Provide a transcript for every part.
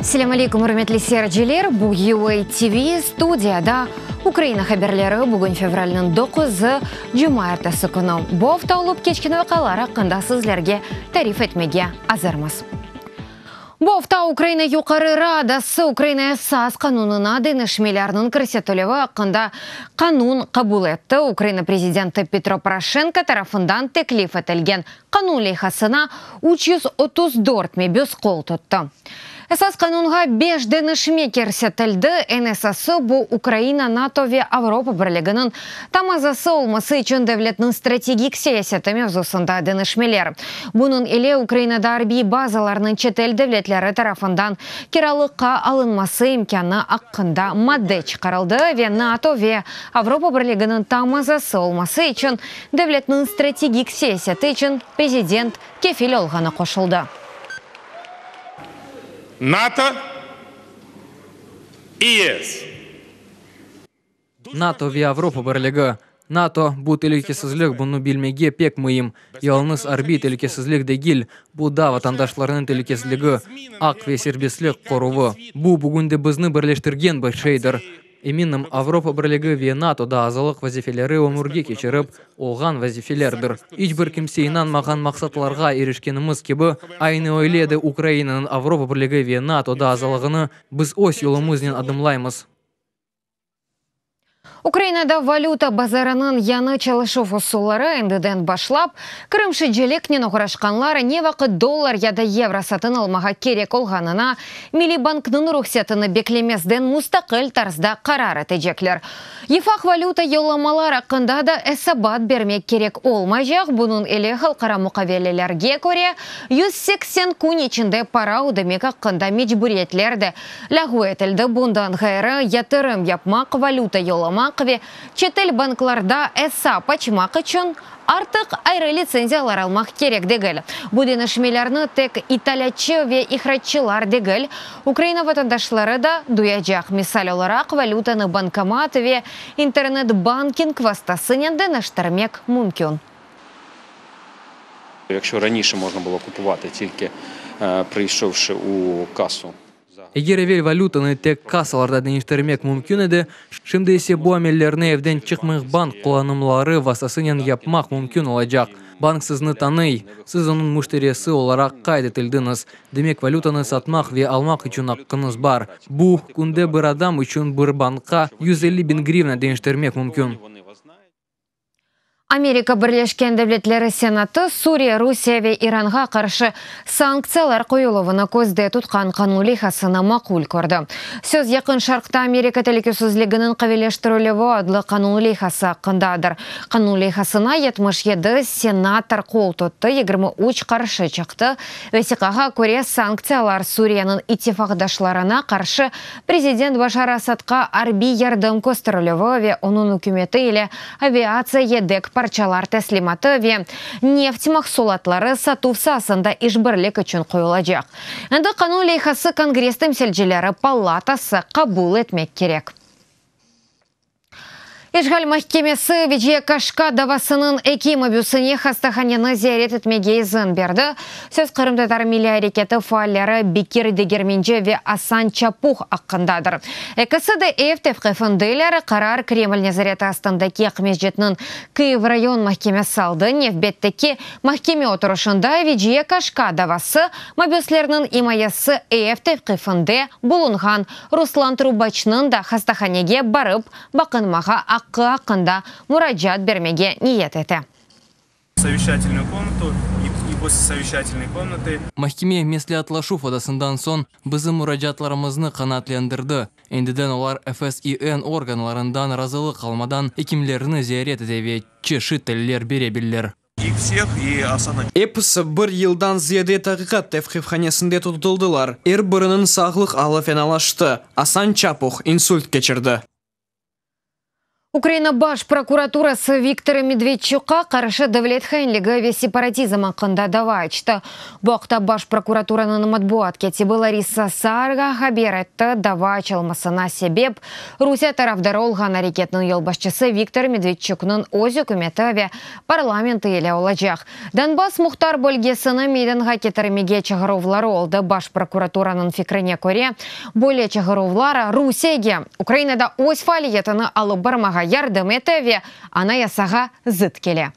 Selâm aleyküm, ürmetli seyirciler! Bu UA TV, studiyada Ukraina haberleri, bugün fevralniñ doquzı, cumaertesi künü. Bu afta olıp keçken vaqialar aqqında sizlerge tarif etmege azırmız. Bu afta Ukraina Yuqarı Radası Ukraina Esas qanunına deñişmelerniñ kirsetilüvi aqqında qanun qabul etti. Ukraina prezidenti Petro Poroşenko tarafından teklif etilgen qanun leyhasına 334 mebüs qol tuttı. Esas qanunğa beş deñişme kirsetildi, eñ esası, bu, Ukraina NATO ve Avropa Birliginiñ tam azası olması içün devletniñ strategik siyaseti mevzusında deñişmeler. Bunıñ ile Ukrainada arbiy bazalarnıñ çetel devletleri tarafından kiralıqqa alınması imkânı aqqında madde çıqarıldı ve NATO ve Avropa Birliginiñ tam azası olması içün devletniñ strategik siyaseti içün prezident kefil olğanı qoşuldı. NATO i YES. NATO ve Avropa Birligi. NATO, bu telükesizlik, bunı bilmege pek müim. Yalıñız arbiy telükesizlik degil, bu da vatandaşlarnıñ telükesizligi, aq ve serbestlik qoruvı. Bu, bugün de bizni birleştirgen bir şeydir. Eminim, Avropa Birligi ve NATOda azalıq vazifeleri ömürge keçirip olğan vazifelerdir. İç bir kimse inanmağan maqsatlarğa irişkenimiz kibi, aynı öyle de Ukrainanıñ Avropa Birligi ve NATOda azalığını biz öz yolumıznen adımlaymız. Ukrainada valüta bazarınıñ yañı çalışuv usulları endiden başlap, krımşıcılıqnen oğraşqanlar ne vaqıt dollar ya da yevro satın almağa kerek olğanına Milliy banknıñ ruhsetini beklemezden mustaqil tarzda qarar etecekler. Yıfaq valüta yollamalar aqqında da esabat bermek kerek olmaycaq, bunıñ ile halqara muqavelelerge köre 180 kün içinde para ödemek aqqında mecburiyetler de lâğu etildi. Bundan ğayrı, yatırım yapmaq, valüta yollamaq ve çetel banklarda esap açmaq içün Artıq ayrı litsenziyalar almaq kerek degil. Bu deñişmelerni tek italâtçı ve ihracçılar degil, Ukraina vatandaşları da duyacaq. Misal olaraq, valütanı bankomat ve internet-banking vastasınen deñiştirmek mümkün. Якщо раніше можна було купувати тільки прийшовши у касу. Eger evel valütanı tek kassalarda deñiştirmek mümkün edi, şimdi ise bu amellerni evden çıqmayıp bank qullanımları vastasınen yapmaq mümkün olacaq. Bank sizni tanıy, siz onıñ müşterisi olaraq qayd etildiñiz, demek valütanı satmaq ve almaq içün aqqıñız bar. Bu, künde bir adam içün bir bankqa 150 biñ grivna deñiştirmek mümkün. Amerika Birleşken Devletleri Senatı Suriye, Rusiye ve İranğa qarşı sanktsiyalar qoyuluvını közde tutqan qanun leyhasını maqul kördi. Söz Yaqın Şarqta Amerika telükesizliginiñ qaviyleştirilüvi adlı qanun leyhası aqqındadır. Qanun leyhasına 77 senator qol tuttı, 23 qarşı çıqtı. Vesiqağa köre, sanktsiyalar Suriyeniñ ittifaqdaşlarına qarşı prezident Başar Asadqa arbiy yardım kösterilüvi ve onıñ ükümeti ile aviatsiya yedek parçalar teslimatı ve neft mahsulatları satuv saasında işbirlik içün qoyulacaq. Endi qanun leyhası Kongress temsilcileri palatası qabul etmek kerek. İşğal mahkemesi Veciye Kaşka davasınıñ eki mabüsine hastahaneni ziyaret etmege izin berdi. Söz qırımtatar milliy areketi faalleri Bekir Degermenci ve Asan Çapuh aqqındadır. Ekisi de ev tevqifindeler. Qarar Kreml nezareti astındaki Aqmescitniñ Kyiv rayon mahkemesi aldı. Nevbetteki mahkeme oturışında Veciye Kaşka davası mabüslerniñ imayesi ev tevqifinde bulunğan Ruslan Trubaçnıñ da hastahanege barıp baqınmağa aqqı aqqında muracaat bermege niyet ete. Совещательную комнату и после совещательной комнаты. Mahkeme mesleatlaşuv odasından soñ bizim muracaatlarımıznı qanaatlendirdi. Endiden olar FSİN organlarından razılıq almadan ekimlerni ziyaret ete ve çeşit taliller bere bilirler. Episi bir yıldan ziyade taqiqat tevqifhanesinde tutuldılar. Er biriniñ sağlıq alı fenalaştı. Asan Çapuh insult keçirdi. Ukraina Baş prokuraturası Viktor Medvedçukqa qarşı devlet hainligi ve separatizm aqqında dava açtı. Bu aqta Baş prokuraturanıñ matbuat kâtibi Larisa Sarga haber etti. Dava açılmasına sebep, Rusiye tarafdarı olğan areketniñ yolbaşçısı Viktor Medvedçuknıñ öz ükümeti ve parlamenti ile olacaq Donbass muhtar bölgesini meydanğa ketirmege çağıruvları oldı. Baş prokuraturanıñ fikrine köre, böyle çağıruvlar Rusiyege Ukrainada öz faaliyetini alıp barmağa yardım ete ve Anayasağa zıt kele.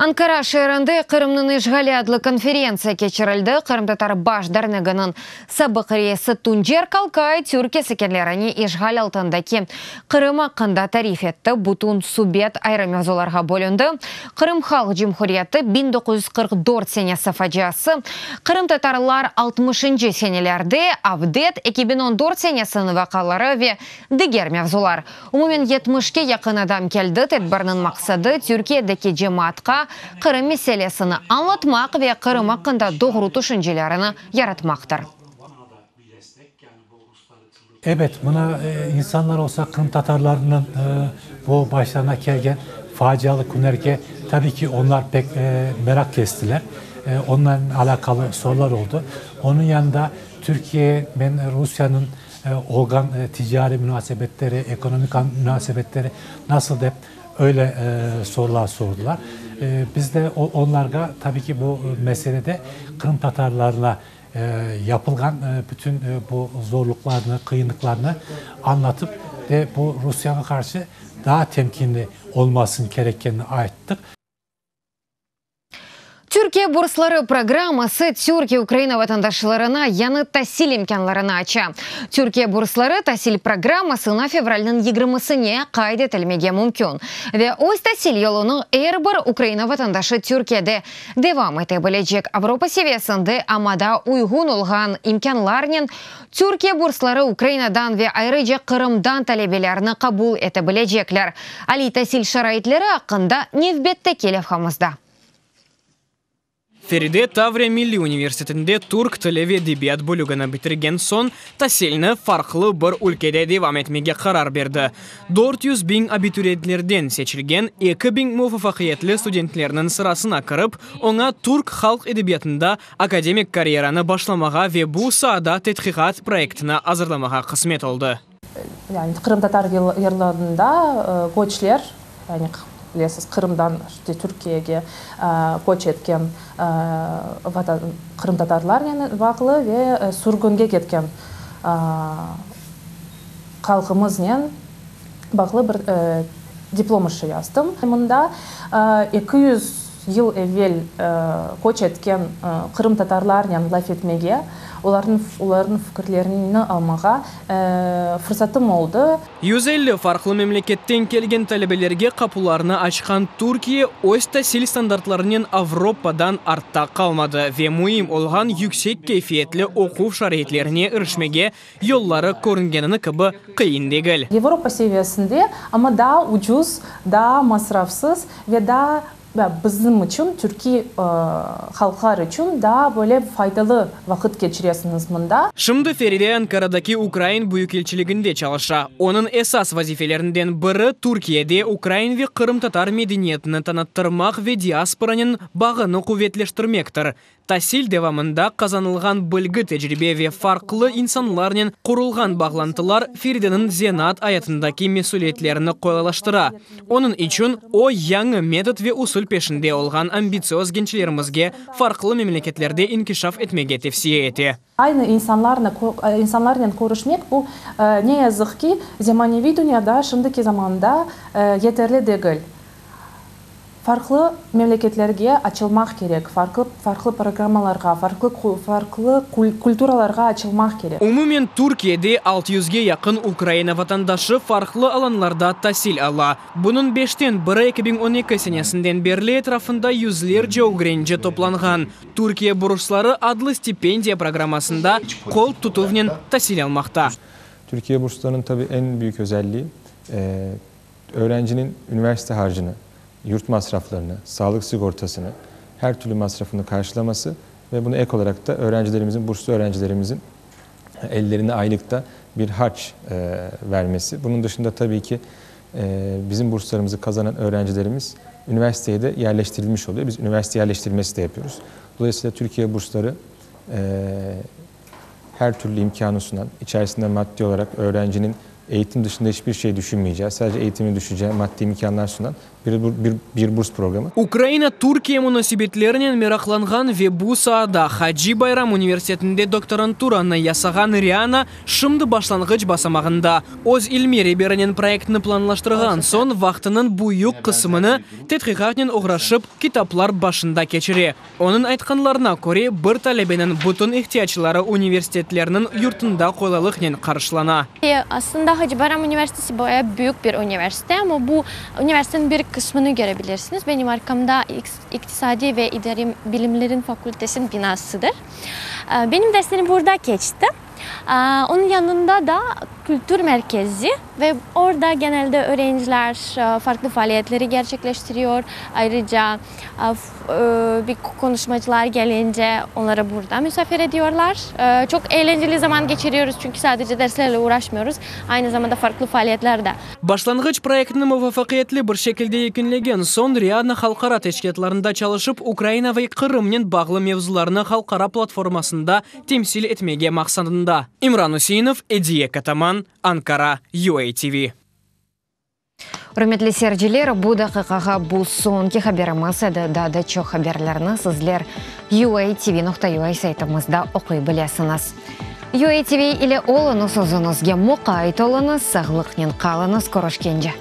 Ankara şeerinde Qırımnıñ işğali adlı konferentsiya keçirildi. Qırımtatar baş derneginiñ sabıq reisi Tuncer Kalkay Türkiye sakinlerine işğal altındaki Qırım aqqında tarif etti. Bütün subet ayrı mevzularğa bölündi, Qırım Halq Cumhuriyeti 1944 senesi faciası, qırımtatarlar altmışıncı senelerde, avdet, 2014 senesiniñ vaqaları ve diger mevzular. Umumen yetmişke yaqın adam keldi. Tedbirniñ maqsadı, Türkiyedeki cemaatqa Qırım meselesini añlatmaq ve Qırım aqqında doğru tüşüncelerini yaratmaqtır. Ebet, mına insanlar olsa qırımtatarlarnıñ bu başlarına kelgen facialı künlerge tabiy ki onlar pek meraq kestiler. Onlarnen alâqalı sorular oldı. Onıñ yanında Türkiye men Rusiyeniñ olğan ticariy munasebetleri, ekonomik munasebetleri nasıl dep öyle sorular sordılar. Biz de onlarğa tabiy ki bu meselede qırımtatarlarına yapılğan bütün bu zorluqlarnı, qıyınlıqlarnı añlatıp ve bu Rusiyağa qarşı daa temkinli olmasın kerekkenini ayttıq. Türkiye bursları programması Türkiye Ukraina vatandaşlarına yañı tasil imkânlarını aça. Türkiye bursları tasil programmasına fevralniñ yigirmisine qayd etilmege mümkün ve öz tasil yolunı er bir Ukraina vatandaşı Türkiyede devam ete bilecek Avropa seviyesinde, amma da uyğun olğan imkânlarnen Türkiye bursları Ukrainadan ve ayrıca Qırımdan talebelerni qabul ete bilecekler. Aliy tasil şaraitleri aqqında nevbetteki levhamızda. Feride Tavriya Milliy universitetinde türk tili ve edebiyat bölügini bitirgen soñ, tasilni farqlı bir ülkede devam etmege qarar berdi. 400 biñ abituriyentlerden seçilgen 2000 muvafaqiyetli studentlerniñ sırasına kirip, oña türk halq edebiyatında akademik karyeranı başlamağa ve bu saada tedqiqat proyektini azırlamağa qısmet oldı. Yani qırımtatar yırlarında köçler, yani bilesiz, Qırımdan işte Türkiyege köç etken qırımtatarlarnen bağlı ve sürgünge ketken halqımıznen bağlı bir diplom işi yazdım. Mında 200 yıl evel köç etken qırımtatarlarnen laf etmege, olarnıñ olarnıñ fikirlerini almağa fırsatım oldı. 150 farqlı memleketten kelgen talebelerge qapularını açqan Türkiye öz tasil standartlarınen Avropadan artta qalmadı ve müim olğan yüksek keyfiyetli oquv şaraitlerine irişmege yolları körüngeni kibi qıyın degil. Avropa seviyesinde, amma daa ucuz, daa masrafsız ve daa bizim içün, türkiy halqlar içün daa böyle faydalı vaqıt keçiresiñiz mında. Şimdi Feride Ankaradaki Ukrain Büyükelçiliginde çalışa. Onıñ esas vazifelerinden biri Türkiyede ukrain ve qırımtatar medeniyetini tanıttırmaq ve diasporanıñ bağını quvetleştirmektir. Tasil devamında qazanılğan bilgi, tecribe ve farqlı insanlarnen qurulğan bağlantılar Ferideniñ zenaat ayatındaki mesüliyetlerini qolaylaştıra. Onıñ içün o yañı metod ve usul peşinde olğan ambitsioz gençlerimizge farqlı memleketlerde inkişaf etmege tevsiye ete. Aynı insanlarnen insanlarnen körüşmek bu, ne yazıq ki, zemaneviy dünyada, şimdiki zamanda yeterli degil. Farqlı memleketlerge açılmaq kerek, farqlı farqlı programmalarğa, farqlı farqlı kulturalarğa açılmaq kerek. Umumen Türkiyede 600ge yaqın Ukraina vatandaşı farqlı alanlarda tasil ala. Bunıñ beşten biri 2012 senesinden berli etrafında yüzlerce ögrenci toplanğan Türkiye bursları adlı stipendiya programmasında qol tutuvnen tasil almaqta. Türkiye burslarının tabii en büyük özelliği öğrencinin üniversite harcını, yurt masraflarını, sağlık sigortasını, her türlü masrafını karşılaması ve buna ek olarak da öğrencilerimizin, burslu öğrencilerimizin Ellerine aylıkta bir harç vermesi. Bunun dışında tabii ki bizim burslarımızı kazanan öğrencilerimiz üniversiteye de yerleştirilmiş oluyor. Biz üniversite yerleştirmesi de yapıyoruz. Dolayısıyla Türkiye bursları her türlü imkanı sunan, içerisinde maddi olarak öğrencinin eğitim dışında hiçbir şey düşünmeyeceği, sadece eğitimi düşeceği maddi imkanlar sunan bir, bir, bir burs programı. Ukraina-Türkiye munasebetlerinen meraqlanğan ve bu saada Hacı Bayram universitetinde doktoranturanı yasağan Riana şimdi başlanğıç basamağında. Öz ilmiy reberinen proyektini planlaştırğan soñ vaqtınıñ büyük qısmını tedqiqatnen oğraşıp, kitaplar başında keçire. Onıñ aytqanlarına köre, bir talebeniñ bütün ihtiyacları universitetlerniñ yurtunda qolaylıqnen qarşılana. Aslında Hacı Bayram Üniversitesi baya büyük bir üniversite, amma bu üniversiteniñ bir qısmını köre bilirsiñiz. Benim arkamda İqtisadiy ve idariy bilimlerin fakültesiniñ binasıdır. Benim derslerim burada keçti. Onıñ yanında da kültür merkezi ve orada genelde öğrenciler farklı faaliyetleri gerçekleştiriyor. Ayrıca bir konuşmacılar gelince onları burada misafir ediyorlar. Çoq eğlenceli zaman keçiriyoruz, çünki sadece derslerle uğraşmıyoruz, aynı zamanda farklı faaliyetler de. Başlanğıç proyektini muvafaqiyetli bir şekilde yekünlegen soñ, Riadna halqara teşkilâtlarında çalışıp, Ukraina ve Qırımnen bağlı mevzularnı halqara platformasında temsil etmege maqsadında. İmran Üseinov, Ediye Kataman, Ankara, UATV. Ürmetli seyirciler, bu daqiqağa bu soñki haberimiz edi. Daa da çoq haberlerni sizler uatv.ua saytımızda oquy bilesiñiz. UATV ile oluñız, özüñizge muqayt oluñız, sağlıqnen qalıñız, körüşkence!